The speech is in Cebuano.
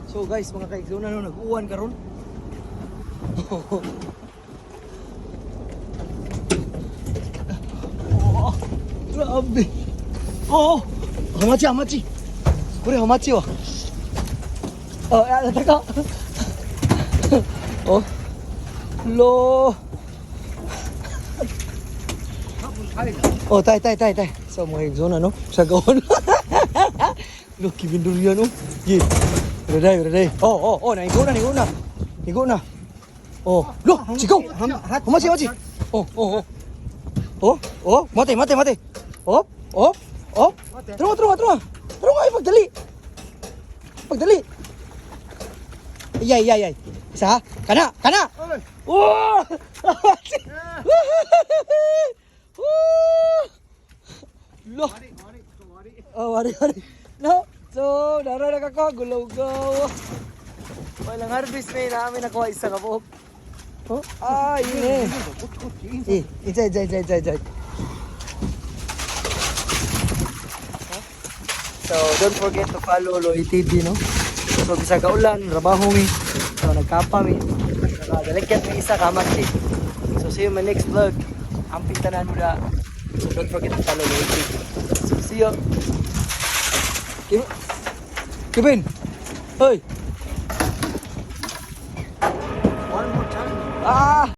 So guys, mga kaigsunan, no, nag-uwan karon. Oh, grabe. Oh, ハマチハマチ。これハマチは。Oh, ah, taka. Oh. Lo. Oh, tay tay tay tay. So mga kaigsunan, no? Sa gawon. Lo, kibindol yan, oh. Ye. Ready, ready. Oh, naigo na, naigo na. Naigo na. Oh, lo, chico. Hamachi, hamachi. Oh. Oh, mate, mate, mate. Oh. Tulungan, tulungan, tulungan. Tulungan, ay, pagdali. Pagdali. Ay, ay, ay, ay. Isa, kana, kana. Oh! Oh! Lo. Oh, wari, wari. No. So, nara na kako, gulaw-gaw. Walang harvest na yun, namin nakuha isa ka po. Oh, ah, yun eh. Eh, inside, inside, inside, inside. So, don't forget to follow Loy TV, no? So, bisag ulan, trabaho mi. So, nagkapa mi. Nakadalakyat mi isa ka hamachi. So, see you in my next vlog. Amping tanan mo da. So, don't forget to follow Loy TV. So, see you. Kevin! Hoy! One more time. Ah!